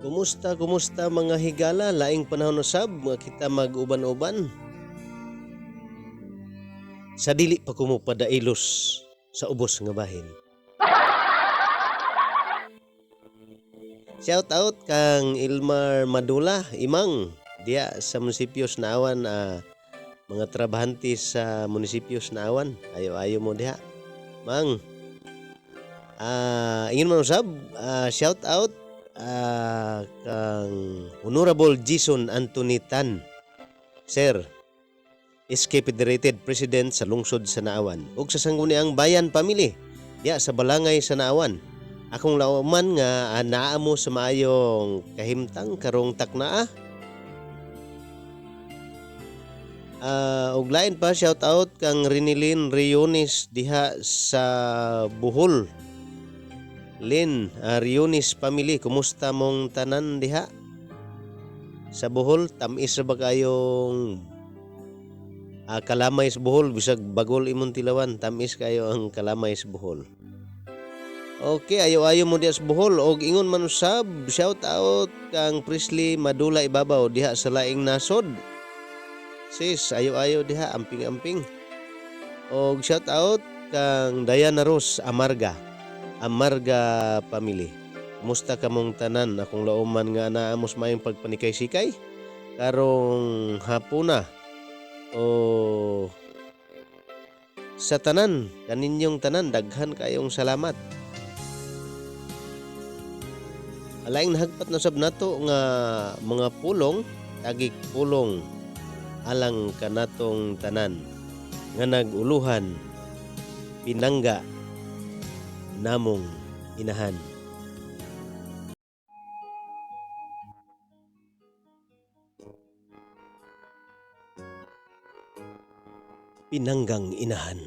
Kumusta, kumusta mga higala? Laing panahon usab nga kita mag-uban-uban. Sa dili pa ko mopadailos sa ubos nga bahin. Shout out kang Ilmar Madula, Imang, diya sa munisipyo sa Naawan, mga trabahante sa munisipyo sa Naawan. Ayo-ayo mo diha. Mang, ingin man usab, shout out kang Honorable Jason Anthony Tan, Sir, SK Federated President sa lungsod sa Naawan ug sa Sangguniang Bayan Family diya sa Balangay sa Naawan. Akong lauman nga naa mo sa maayong kahimtang karong taknaa. Ug lain pa, shout out kang Rinilin Riones diha sa Bohol. Lin Riones family, kumusta mong tanan diha sa Bohol? Tamis ra ba kayong kalamay sa Bohol? Bisag bagol imong tilawan, tamis kayo ang kalamay sa Bohol. Okay, ayo-ayo mo diha sa Bohol. Og ingon man usab, shout out kang Presley Madula Ibabaw diha sa laing nasod. Sis, ayo-ayo diha, amping-amping. Og shout out kang Diana Rose Amarga, Amarga family. Kumusta kamong tanan? Akong lauman nga naa mo sa maayong pagpanikay-sikay karong hapuna. O sa tanan, kaninyong tanan, daghan kayong salamat. Laing nahagpat na sab nato nga mga pulong, tagik pulong alang kanatong tanan nga nag-uluhan pinangga namong inahan. Pinanggang inahan.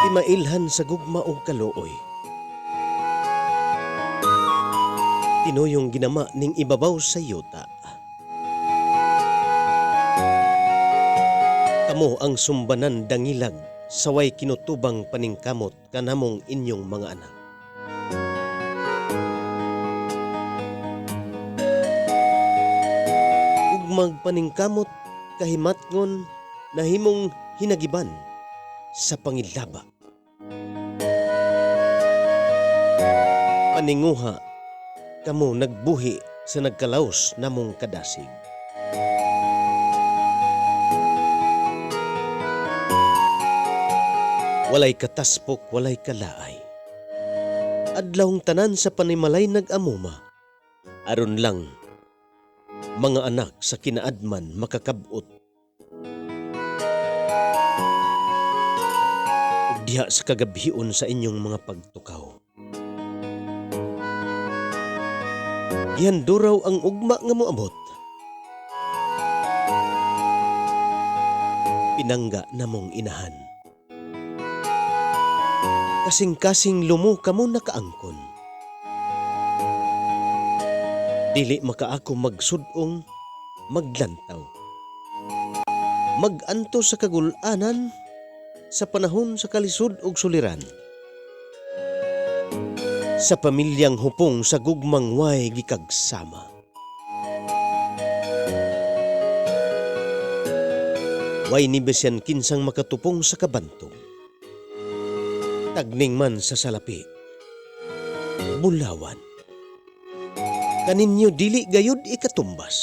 Timailhan sa gugma og kaluoy. Tinuyong ginama ning ibabaw sa yuta. Kamo ang sumbanan dangilag saway kinutubang paningkamot kanamong inyong mga anak. Ug magpaningkamot kahimatngon nahimong hinagiban sa pangilaba. Paninguha kamo nagbuhi sa nagkalaos namong kadasig. Walay kataspok, walay kalaay. Adlawng tanan sa panimalay nag-amuma. Aron lang mga anak sa kinaadman makakabot. Ug diha sa kagabhion sa inyong mga pagtukaw. Gihanduraw ang ugma nga moabot. Pinangga namong inahan. Kasing-kasing lumo kamo nakaangkon. Dili makaako magsudong, maglantaw. Maganto sa kagulanan sa panahon sa kalisod ug suliran. Sa pamilyang hupong sa gugmang way gikagsama. Way ni bisan kinsang makatupong sa kabantog. Tagning man sa salapi. Bulawan. Kaninyo dili gayud ikatumbas.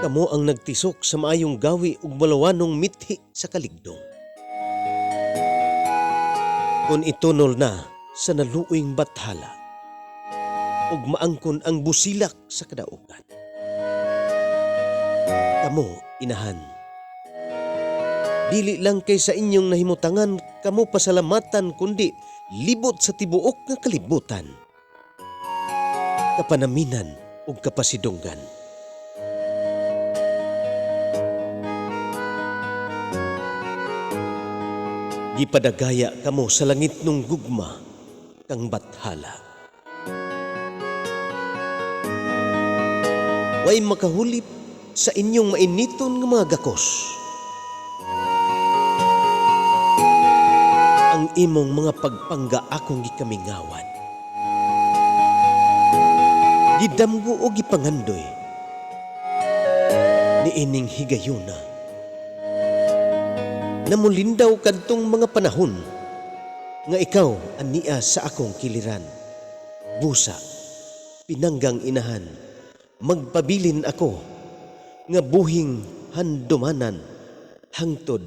Kamo ang nagtisok sa maayong gawi ug balawanong mithi sa kaligdong. Kun itunol na sa naluoyng bathala ug maangkon ang busilak sa kadaugan. Kamo, inahan. Dili lang kay sa inyong nahimutangan kamo pasalamatan kundi libot sa tibuok nga kalibutan. Kapanaminan ug kapasidunggan. Gipadagaya kamo sa langit nung gugma kang bathala. Way makahulip sa inyong mainiton nga mga gakos. Ang imong mga pagpangga akong gikamingawan. Gidamgo o gipangandoy niining higayuna. Namulindaw kadtong mga panahon nga ikaw ania sa akong kiliran. Busa, pinanggang inahan, magpabilin ako nga buhing handumanan hangtod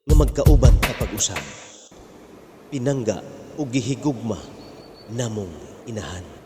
nga magkauban ta pag-usab. Pinangga ug gihigugma namong inahan.